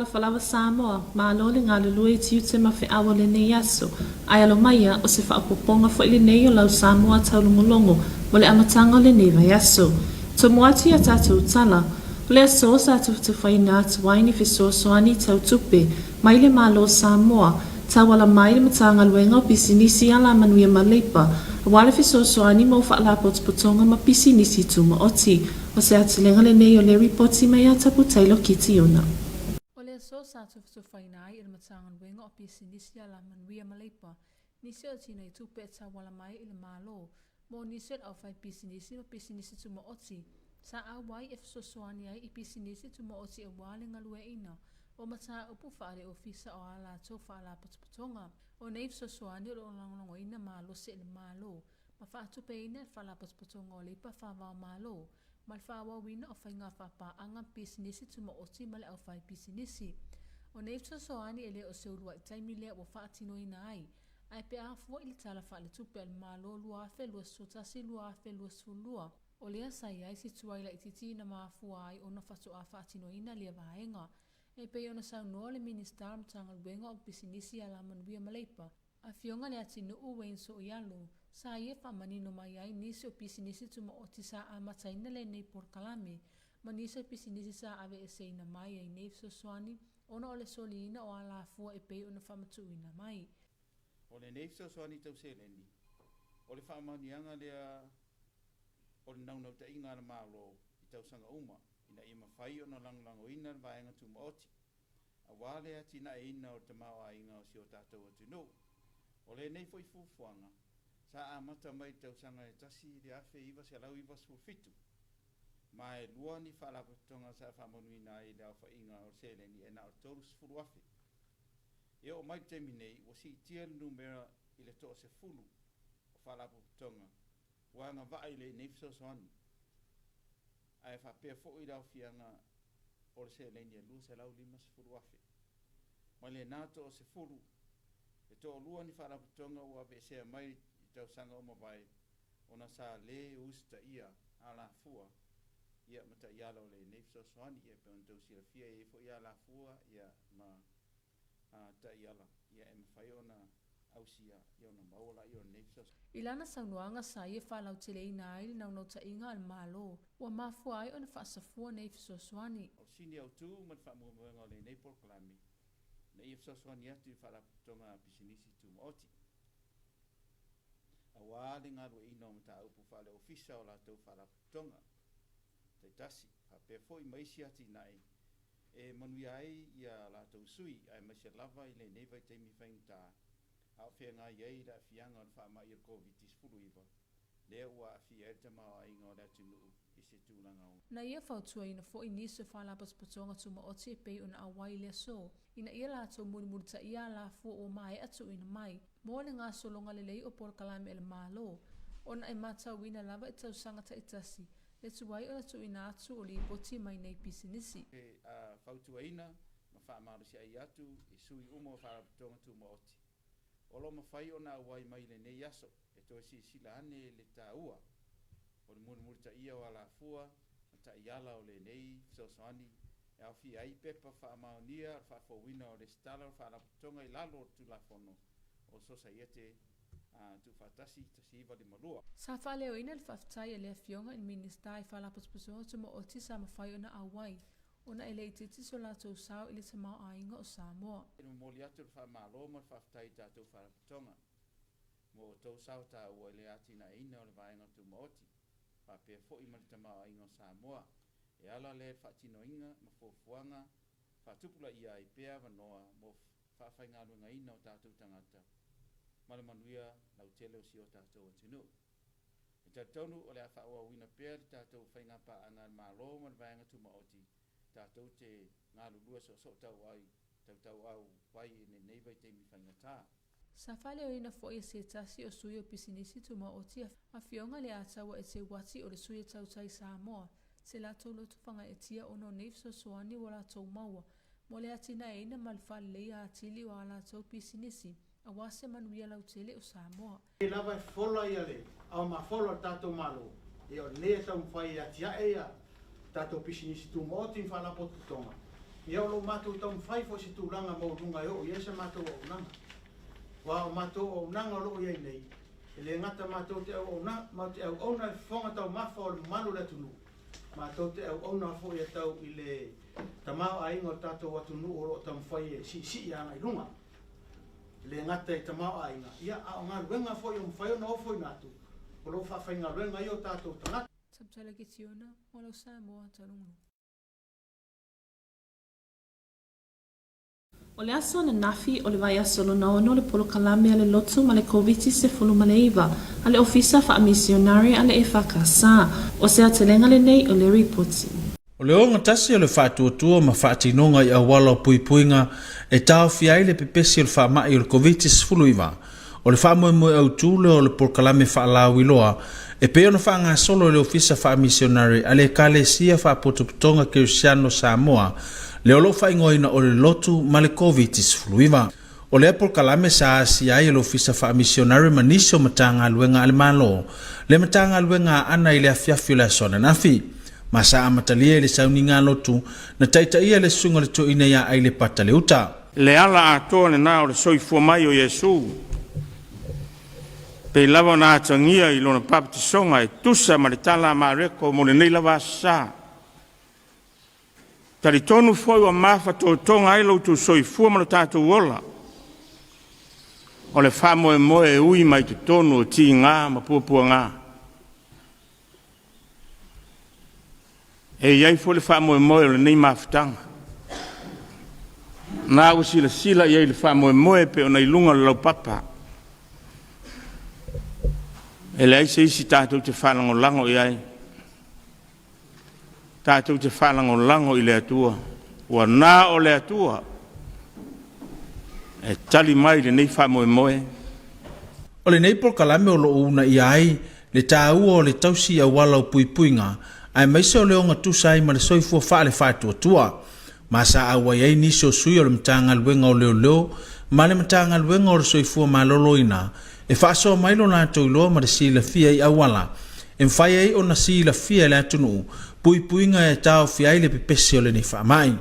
Talofa lava Samoa, malo le galulue i tiute ma feau o lenei aso. Ae alo maia, o se faaopoopoga foi lenei o lau Samoa taulogologo mo le amataga o lenei vaiaso. Tumu atu i a tatou tala, o le aso sa tufatufaina atu ai ni fesoasoani tau tupe mai le Malo o Samoa, tauala mai le Matagaluega o Pisinisi Alamanuia ma Leipa, aua le fesoasoani mo faalapotopotoga ma pisinisi tumaoti. O se aotelega lenei o le ripoti mai ia Tapu Taylor Kitiona. O le aso sa tufatufaina ai e le Matagaluega o Pisinisi Alamanuia ma Leipa nisi o tinei tupe e tauala mai i le Malo mo nisi o le aufaipisinisi ma pisinisi tumaoti sa auai e fesoasoani ai i pisinisi tumaoti aua le galueaiina o mataupu faale-ofisa o a latou faalapotopotoga. O nei fesoasoani o lo o lagolagoina malosi e le Malo ma faatupeina e le Faalapotopotoga o Leipa Faava-o-Malo ma le faaauauina o faiga faapaaga ma pisinisi tumaoti ma le aufaipisinisi. O nei fesoasoani e le o se uluai taimi lea ua faatinoina ai, ae pe a fua i le Tala Faaletupe a le Malo 2021/2022, o lea sa i ai si tuai laitiiti na mafua ai ona faatoa faatinoina lea vaega. E pei ona saunoa le Minisita o le Matagaluega o Pisinisi Alamanuia ma Leipa, Afioga Leatinuu Wayne Sooialo, sa ia faamanino mai ai nisi o pisinisi tumaoti sa amataina lenei polokalame ma nisi o pisinisi sa aveeseina mai ai nei fesoasoani ona o le soliina o alafua e pei ona faamatuuina mai. O lenei fesoasoani tau seleni, o le faamaoniaga lea o le naunautaiga a le Malo i tausaga uma ina ia mafai ona lagolagoina le vaega tumaoti aua le atinaeina o le tamaoaiga o si o tatou atunuu. O lenei foi fuafuaga, sa amata mai i le tausaga e 1997, ma e lua ni faalapotopotoga sa faamanuiina ai i le aofaiga o le seleni e na o le $30,000. E oo mai i le taimi nei, ua siitia le numera i le toasefulu o faalapotopotoga ua agavaa i lenei fesoasoani, ae faapea foi le aofiaga o le seleni e $250,000. Mai lena toasefulu, e toalua ni faalapotopotoga ua aveesea mai i tausaga ua mavae ona sa lē usitaia alafua ia ma taiala o lenei fesoasoani. Ia pei ona tou silafia e i ai foi alafua ia ma taiala ia e mafai ona ausia ia ona maua laia o lenei fesoasoani. I lana saunoaga sa ia faalauteleina ai le naunautaiga a le Malo ua mafua ai ona faasafua nei fesoasoani. O le sini autu ma le faamoemoega o lenei polokalame ina ia fesoasoani atu i faalapotopotoga a pisinisi tumaoti aua le galueaiina o mataupu faale-ofisa o latou faalapotopotoga taitasi faapea foi ma isi atinae e manuia ai ia latou sui aemaise lava i lenei vaitaimi faigata a o feagai ai le aafiaga o le faamai o le Koviti-19 lea ua aafia ai le tamaoaiga o le atunuu i se tulaga o. Na ia fautuaina foi nisi o faalapotopotoga tumaoti e pei ona auai i le aso, ina ia latou mulimulitaia alafua ua maea tuuina mai mo le gasologa lelei o polokalame a le Malo, ona e matauina lava i tausaga taitasi le tuai ona tuuina atu o lipoti mai nei pisinisi. E fautuaina ma faamalosiai atu i sui uma o Faalapotopotoga Tumaoti o lo o mafai ona auai mai i lenei aso e toe silasila ane i le taua o le mulimulitaia o alafua ma taiala o lenei fesoasoani e aofia ai pepa faamaonia o le faafouina o lesitala o le Faalapotopotoga i lalo o le Tulafono o Sosaiete Tuufaatasi 1952. Sa faaleoina le faafetai a le Afioga i le Minisita i Faalapotopotoga Tumaoti sa mafai ona auai ona e le itiiti so latou sao i le tamaoaiga o Samoa. E momoli atu le faamalo ma le faafetai i tatou Faalapotopotoga mo outou sao taua i le atinaeina o le Vaega Tumaoti faapea foi ma le tamaoaiga o Samoa e ala lea i le faatinoina ma fuafuaga faatupulaia ai pea avanoa mo faafaigaluegaina o tatou tagata ma le manuia lautele o si o tatou atunuu. E talitonu o le a faaauauina pea le tatou faigapaaga a le Malo ma le Vaega Tumaoti tatou te galulue soosootauau tautauau ai i lenei vaitaimi faigata. Sa faaleoina foi e se tasi o sui o pisinisi tumaoti Afioga Leiataua Eteuati o le sui e tautai Samoa se latou loto fagaetia ona o nei fesoasoani ua latou maua mo le atinaeina ma le faaleleia atili o a latou pisinisi aua se manuia lautele o Samoa. Lenei lava e fola ia le aomafola o le tatou Malo, ia o lenei e taumafai e atiae ia tatou pisinisi tumaoti ma faalapotopotoga Ia o lo o matou taumafai foi i se tulaga maualuga e oo i ai sa matou auaunaga. Aua o matou auaunaga o lo o i ai nei, e le gata matou te auauna, matou te auauna i le fofoga taumafa o le mamalu o le atunuu, matou te auauna foi e tau i le tamaoaiga o le tatou atunuu o lo o taumafai e siisii agai i luga. E le gata i tamaoaiga, ia a o galuega foi o mafai ona ofoina atu, o lo o faafaigaluega ai o tatou tagata. Samsala Kitiona, mo lau Samoa Taulugulugu. O le aso ananafi o le vaiaso lona ono o le polokalame a le lotu ma le Koviti-19 a le Ofisa Faamisionare a le EFKS. O se aotelega lenei o le Ripoti. O le ogatasi o le faatuatua ma faatinoga i auala o puipuiga e taofia ai le pepesi o le faamai o le Koviti-19, o le faamoemoe autu lea o le polokalame faalauiloa e pei ona faagasolo e le Ofisa Faamisionare a le Ekalesia Faapotopotoga Kerisiano Samoa, lea o lo o faaigoaina o le Lotu ma le Koviti-19. O lea polokalame sa asia ai e le Ofisa Faamisionare ma nisi o Matagaluega a le Malo le Matagaluega Aana i le afiafi o le aso ananafi, ma sa amatalia i le sauniga lotu na taitaia e le Susuga i le Toeaina ia Ailepa Taleuta. Le ala atoa lena o le soifua mai o Iesu, pei lava ona atagia i lona papatisoga e tusa ma le tala a Mareko mo lenei lava aso sa. Talitonu foi ua mafatotoga ai lo outou soifua ma lo tatou ola. O le faamoemoe e ui mai totonu o tiga ma puapuaga. E i ai foi le faamoemoe o lenei mafutaga. Na ua silasila i ai i le faamoemoe pei ona i luga o le laupapa. E leai se isi tatou te faalagolago i ai. Tatou te faalagolago i le Atua, ua na o le Atua e tali mai lenei faamoemoe. O lenei polokalame o lo o uunaia ai le taua o le tausi i auala o puipuiga aemaise o le ogatusa ai ma le soifua faale-faatuatua. Ma sa auai ai nisi o sui o le Matagaluega o Leoleo ma le Matagaluega o le Soifua Maloloina e faasoa mai lo latou iloa ma le silafia i auala e mafai ai ona silafia e le atunuu puipuiga e taofia ai le pepesi o lenei faamai.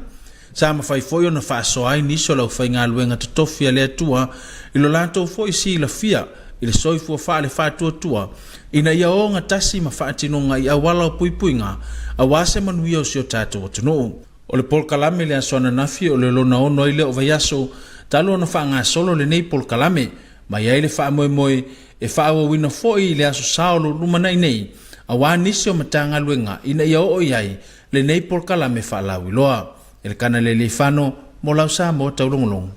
Sa mafai foi ona faasoa ai nisi o le aufaigaluega totofi a le Atua i lo latou foi silafia i le soifua faale-faatuatua ina ia ogatasi ma faatinoga i auala o puipuiga aua se manuia o si o tatou atunuu. O le polokalame i le aso ananafi o le lona ono ai lea o vaiaso talu ona faagasolo lenei polokalame, ma i ai le faamoemoe e faaauauina foi i le aso Sa o lo o lumanai nei aua nisi o Matagaluega ina ia oo i ai lenei polokalame faalauiloa. Elekana Lealeifano mo lau Samoa Taulogologo.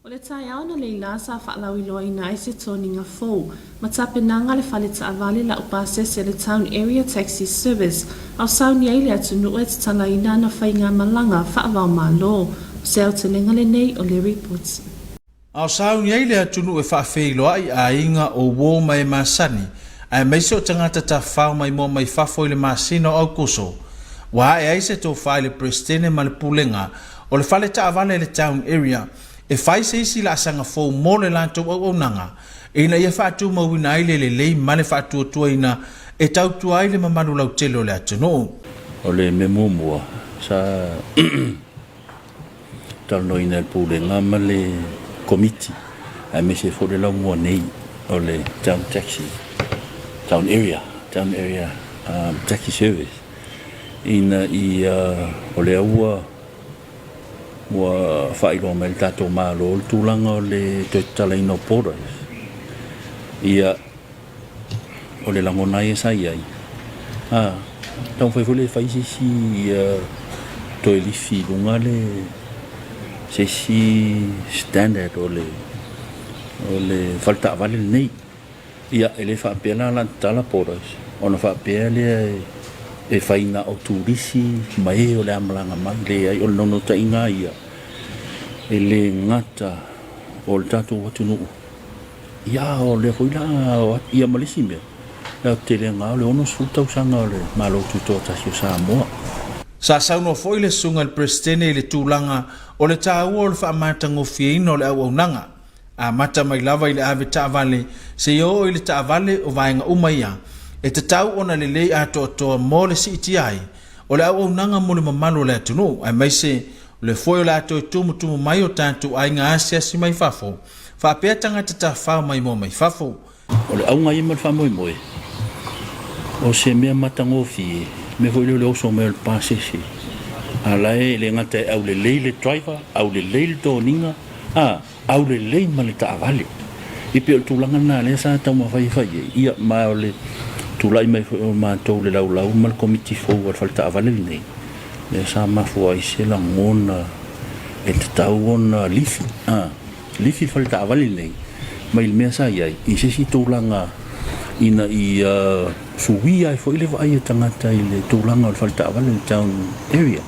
O le taeao analeila sa faalauiloaina ai se toniga fou ma tapenaga a le fale taavale laupasese a le Town Area Taxi Service a o sauni ai le atunuu e tatalaina ana faigamalaga faava-o-Malo. O se aotelega lenei o le Ripoti. A o sauni ai le atunuu e faafeiloai aiga o uo ma e masani, aemaise o tagata tafafao maimoa mai fafo i le masina o Aukuso, ua ae ai se tofa i le Peresetene ma le Pulega o le fale taavale i le Town Area e fai se isi laasaga fou mo le latou auaunaga ina ia faatumauina ai le lelei ma le faatuatuaina e tautua ai le mamalu lautele o le atunuu. O le mea muamua sa talanoaina e le Pulega ma le Komiti aemaise foi le laumua nei o le Town Taxi, Town Area, Town Area Taxi Service ina ia o lea ua ua faailoa mai e le tatou Malo le tulaga o le toe tatalaina o borders. Ia o le lagona ia sa i ai, a taumafai foi lea e fai se isi toe lifi i luga le se isi standard o le o le fale taavale lenei. Ia e le faapea la o le a tatala borders ona faapea lea e fai na o turisi ma e o le a malaga mai. Leai, o le naunautaiga lava ia e le gata o le tatou atunuu Ia, o lea foi la o atu, ia ma le isi mea, le aotelega o le 60 tausaga o le Malo Tutoatasi o Samoa. Sa saunoa foi le Susuga i le Peresetene i le tulaga o le taua o le faamatagofieina o le auaunaga, amata mai lava i le ave taavale seia oo i le taavale o vaega uma ia e tatau ona lelei atoatoa mo le siitia ai o le auaunaga mo le mamalu o le atunuu aemaise. O lea foi o le a toe tumutumu mai o tatou aiga asiasi mai fafo, faapea tagata tafafao maimoa mai fafo. O le auga ia ma le faamoemoe, o se mea matagofie, mea foi lea o le oso mai o le pasese, a la e le gata e aulelei le driver, aulelei le toniga, a, aulelei ma le taavale. E pei o le tulaga lena lea sa taumafai e fai ai, ia, ma o le tulai mai foi o matou le laulau ma le komiti fou a le fale taavale lenei, lea sa mafua ai se lagona e tatau ona lifi, a, lifi le fale taavale lenei mai le mea sa i ai i se isi tulaga ina ia suia ai foi le vaai a tagata i le tulaga o le fale taavale i le town area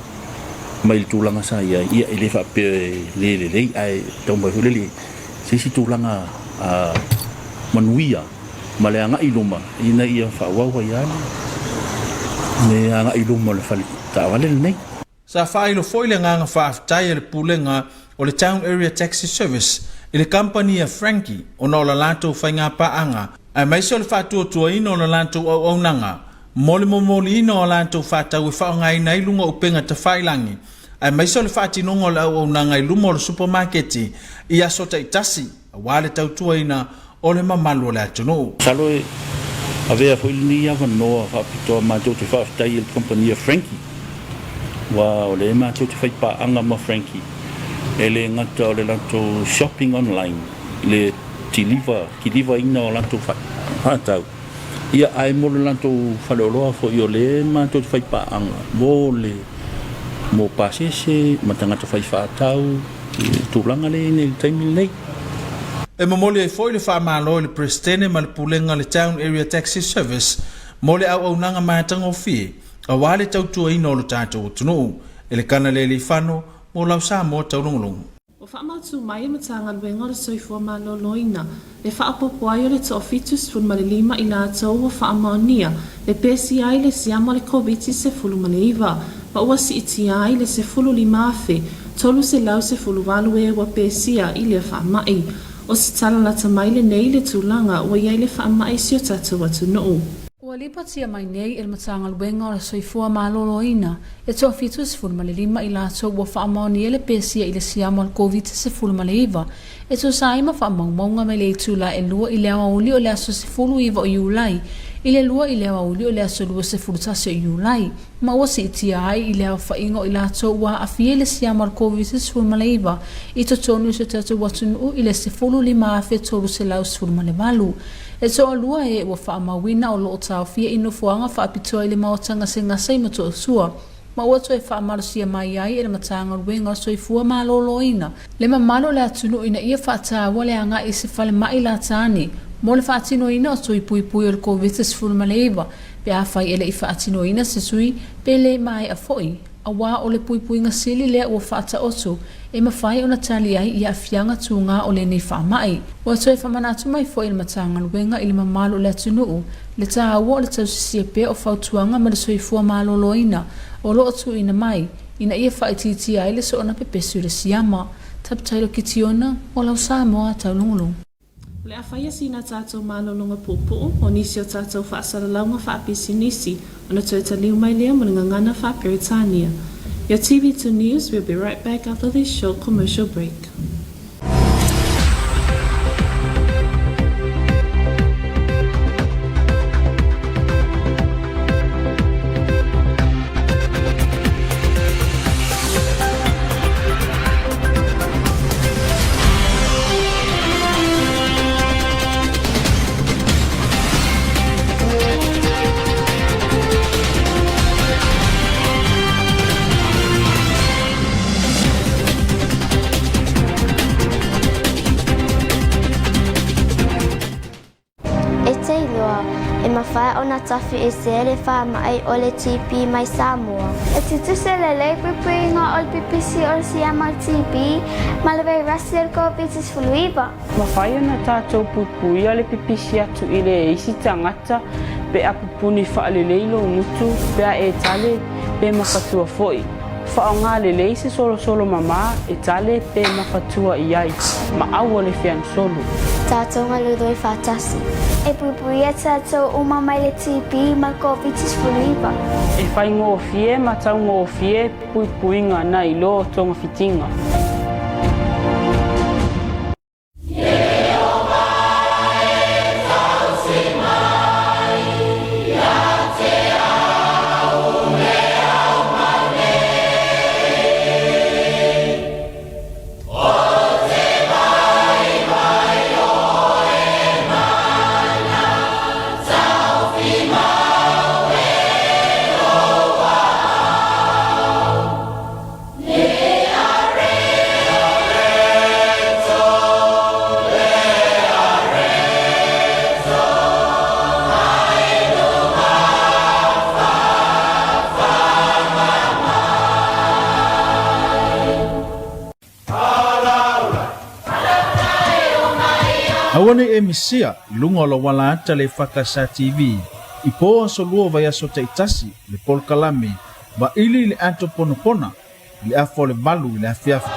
mai le tulaga sa i ai. Ia, e le faapea e le lelei, ae tau mai foi lele se isi tulaga manuia ma le agai i luma ina ia faaauau ai lava le agai i luma o le fale taavale lenei. Sa faailo foi le agaga faafetai a le Pulega o le Town Area Taxi Service i le kamupani a Frankie ona o la latou faigapaaga aemaise o le faatuatuaina o la latou auaunaga mo le momoliina o a latou faatau e faaaogaina ai luga o upega tafailagi aemaise o le faatinoga o le auaunaga i luma o le supamaketi i aso taitasi aua le tautuaina o le mamalu o le atunuu. Masalo e avea foi lenei avanoa faapitoa matou te faafetai i le kamupani a Frankie, aua o lea matou te faipaaga ma Frankie, e le gata o le latou shopping online, le deliver, kilivaina o latou faatau, ia ae mo le latou faleoloa foi o lea matou te faipaaga mo le mo pasese ma tagata fai faatau i le tulaga lea e i ai nei i le taimi lenei. E momoli ai foi le faamalo i le Peresetene ma le Pulega o le Town Area Taxi Service mo le auaunaga matagofie aua le tautuaina o lo tatou atunuu. Elekana Lealeifano mo lau Samoa Taulogologo. Ua faamautu mai e Matagaluega o le Soifua Maloloina le faaopoopo ai o le toa-75 i latou ua faamaonia le pesi ai le siama o le Koviti-19 ma ua siitia ai le 15,318 e ua pesia i lea faamai. O se tala lata mai lenei i le tulaga ua i ai le faamai i si o tatou atunuu. Ua lipotia mai nei e le Matagaluega o le Soifua Maloloina e toa-75 i latou ua faamaonia le pesia i le siama o le Koviti-19 e tusa ai ma faamaumauga mai le itula e 2 i le aoauli o le aso 19 o Iulai i le 2 i le aoauli o le aso 21 o Iulai, ma ua siitia ai i le aofaiga o i latou ua aafia i le siama o le Koviti-19 i totonu o si o tatou atunuu i le 15,318. E toalua e ua faamauina o lo o taofia i nofoaga faapitoa i le maota gasegase i Motootua, ma ua toe faamalosia mai ai e le Matagaluega o Soifua Maloloina le mamalu o le atunuu ina ia faataua le agai i se falemai latani mo le faatinoina o tui puipui o le Koviti-19 pe afai e le i faatinoina se tui pe le maea foi, aua o le puipuiga sili lea ua faataoto e mafai ona tali ai i aafiaga tuga o lenei faamai. Ua toe faamanatu mai foi le Matagaluega i le mamalu o le atunuu le taua o le tausisia pea o fautuaga ma le soifua maloloina o lo o tuuina mai ina ia faaitiitia ai le soona pepesi o le siama. Taputailo Kitiona, mo lau Samoa Taulogologo. O le a faia sina tatou malologa puupuu o nisi o tatou faasalalauga faapisinisi ona toe taliu mai lea mo le gagana faa-Peretania. Your TV2 News will be right back after this short commercial break. E te iloa, e mafai ona tafi ese le faamai o le TB mai Samoa. E tutusa lelei puipuiga o le pipisi o le siama o le TB ma le vairasi o le Koviti-19. Mafai ona tatou puipuia le pipisi atu i le isi tagata pe a pupuni faalelei lou gutu pe a e tale pe mafatua foi. Faaaoga lelei se solosolo mama e tale pe mafatua i ai, ma aua le feansolo. Tatou galulue faatasi. E puipuia tatou uma mai le TB ma le Koviti-19. E faigofie ma taugofie puipuiga nai lo togafitiga. Aua ne i e misia i luga o lou ala ata le EFKS TV i po aso lua o vaiaso taitasi le polokalame Vaili i le Ato Ponapona i le afa o le 8 i le afiafi.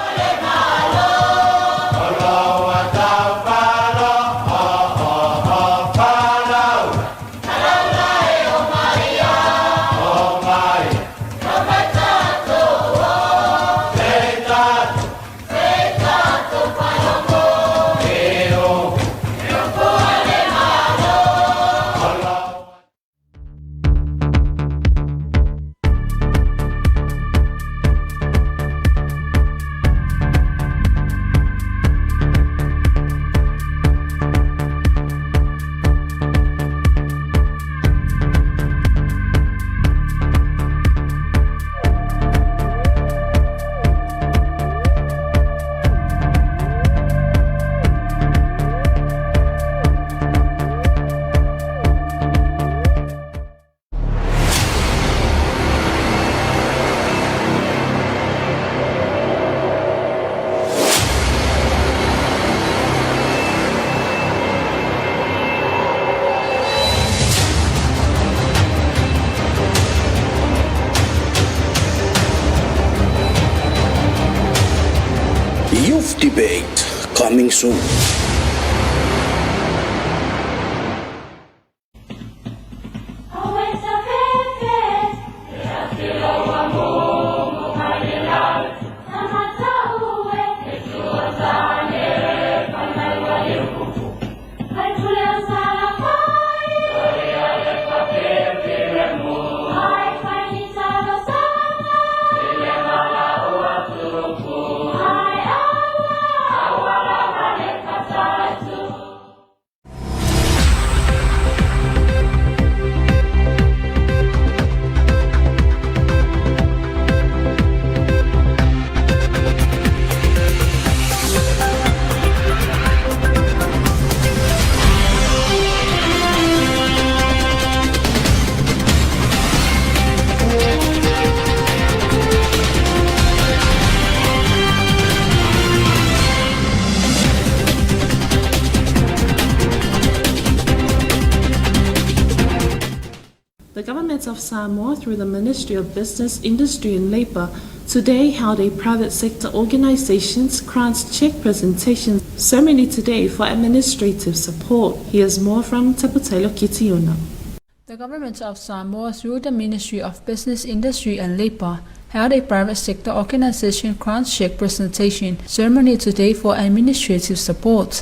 Youth Debate coming soon. The government of Samoa, through the Ministry of Business, Industry and Labour, today held a private sector organization's grants check presentation ceremony today for administrative support. Here's more from Taputailo Kitiona. The government of Samoa, through the Ministry of Business, Industry and Labour, held a private sector organization grant check presentation ceremony today for administrative support.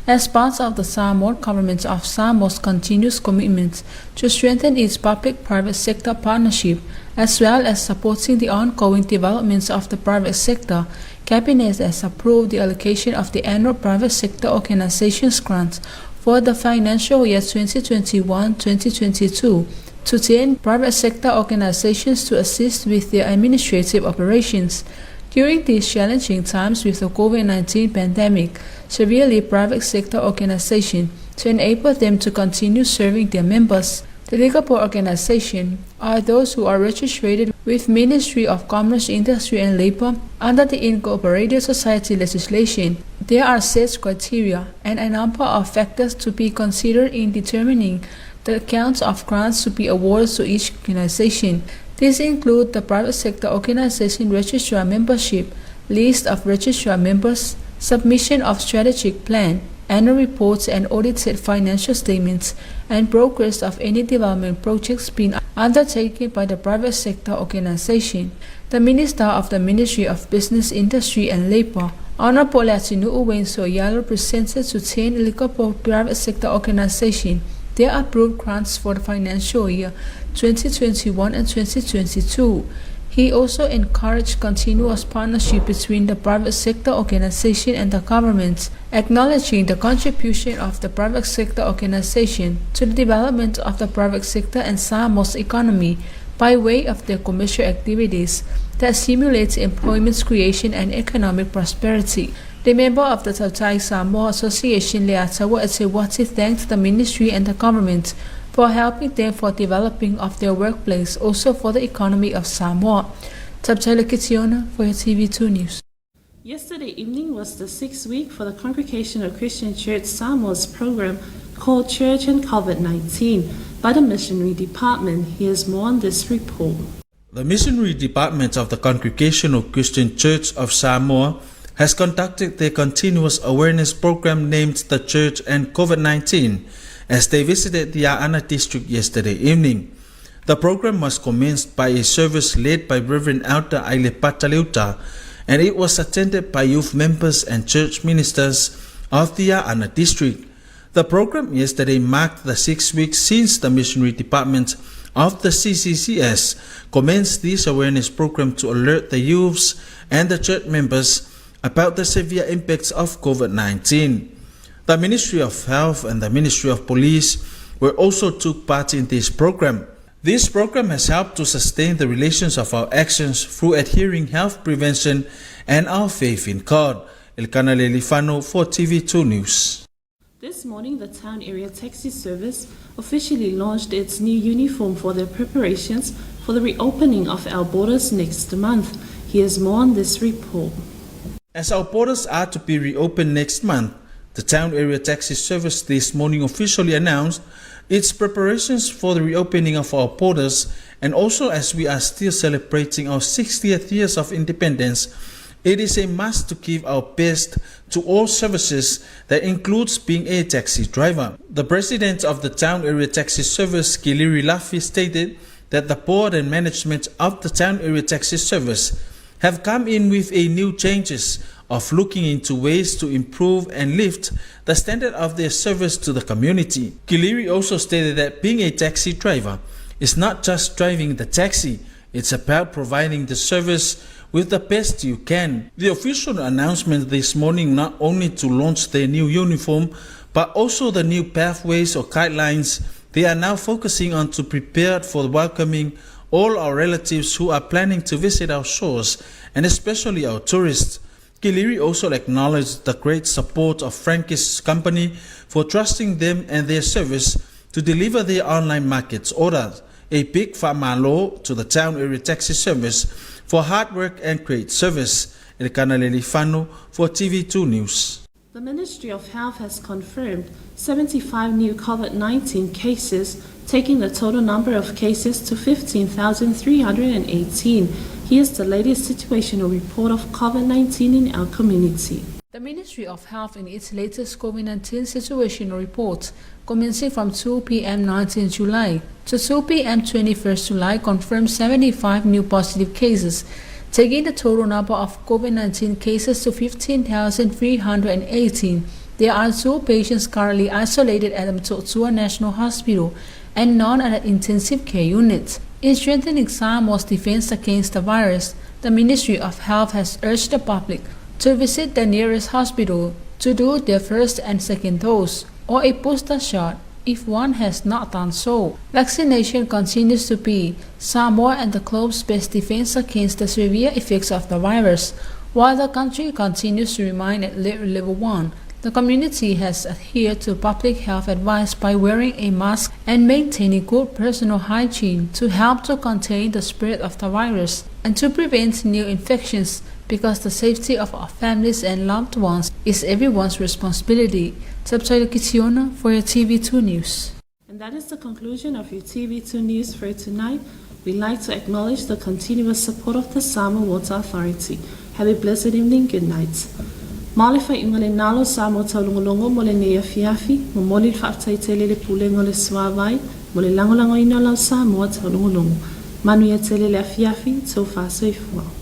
As part of the Samoan government of Samoa's continuous commitment to strengthen its public-private sector partnership, as well as supporting the ongoing developments of the private sector, Cabinet has approved the allocation of the annual private sector organizations grant for the financial year 2021-2022 to 10 private sector organizations to assist with their administrative operations. During these challenging times with the COVID-19 pandemic, severely private sector organizations to enable them to continue serving their members. The Ligapo organization are those who are registered with Ministry of Commerce, Industry and Labor under the Incorporated Society legislation. There are set criteria and a number of factors to be considered in determining the accounts of grants to be awarded to each organization. These include the private sector organization registrar membership, list of registrar members, submission of strategic plan, annual reports and audited financial statements and progress of any development projects being undertaken by the private sector organization. The Minister of the Ministry of Business, Industry and Labour, Honorable Leatinu'u Wayne So'oialo presented to 10 eligible private sector organizations their approved grants for the financial year 2021 and 2022. He also encouraged continuous partnership between the private sector organization and the government, acknowledging the contribution of the private sector organization to the development of the private sector and Samoa's economy by way of their commercial activities that stimulate employment creation and economic prosperity. The member of the Tautai Samoa Association, Leatawa Eteuati, thanked the ministry and the government for helping them for developing of their workplace, also for the economy of Samoa. Tabtaila Kitiona for your TV2 News. Yesterday evening was the sixth week for the Congregational Christian Church Samoa's program called Church and COVID-19 by the Missionary Department. Here's more on this report. The Missionary Department of the Congregational Christian Church of Samoa has conducted their continuous awareness program named The Church and COVID-19 as they visited the Aana district yesterday evening. The program was commenced by a service led by Reverend Elder Aile Pataleuta, and it was attended by youth members and church ministers of the Aana district. The program yesterday marked the 6 weeks since the missionary department of the CCCS commenced this awareness program to alert the youths and the church members about the severe impacts of COVID-19. The Ministry of Health and the Ministry of Police were also took part in this program. This program has helped to sustain the relations of our actions through adhering health prevention and our faith in God. Elkana Lelifano for TV2 News. This morning, the town area taxi service officially launched its new uniform for their preparations for the reopening of our borders next month. Here's more on this report. As our borders are to be reopened next month, the town area taxi service this morning officially announced its preparations for the reopening of our borders, and also as we are still celebrating our 60th years of independence, it is a must to give our best to all services that includes being a taxi driver. The president of the town area taxi service, Kiliri Lafi, stated that the board and management of the town area taxi service have come in with a new changes of looking into ways to improve and lift the standard of their service to the community. Kiliri also stated that being a taxi driver is not just driving the taxi, it's about providing the service with the best you can. The official announcement this morning not only to launch their new uniform, but also the new pathways or guidelines they are now focusing on to prepare for welcoming all our relatives who are planning to visit our shores and especially our tourists. Kiliri also acknowledged the great support of Frankie's company for trusting them and their service to deliver their online markets orders. A big famalo to the town area taxi service for hard work and great service. Elkana Lelifano for TV2 News. The Ministry of Health has confirmed 75 new COVID-19 cases, taking the total number of cases to 15,318. Here's the latest situational report of COVID-19 in our community. The Ministry of Health in its latest COVID-19 situational report, commencing from 2 p.m. 19 July to 2 p.m. 21st July, confirmed 75 new positive cases, taking the total number of COVID-19 cases to 15,318. There are 2 patients currently isolated at Motootua National Hospital and none at the intensive care unit. In strengthening Samoa's defense against the virus, the Ministry of Health has urged the public to visit the nearest hospital to do their first and second dose or a booster shot if one has not done so. Vaccination continues to be Samoa and the globe's best defense against the severe effects of the virus. While the country continues to remain at level 1, the community has adhered to public health advice by wearing a mask and maintaining good personal hygiene to help to contain the spread of the virus and to prevent new infections, because the safety of our families and loved ones is everyone's responsibility. Subtitle Kitiona for your TV2 News. And that is the conclusion of your TV2 News for tonight. We'd like to acknowledge the continuous support of the Samoa Water Authority. Have a blessed evening. Good night. Ma o le faaiuga lena o lau Samoa taulogologo mo lenei afiafi, momoli le faafetai tele i le Pulega o le Suavai mo le lagolagoina o lau Samoa taulogologo. Manuia tele le afiafi, tofa soifua.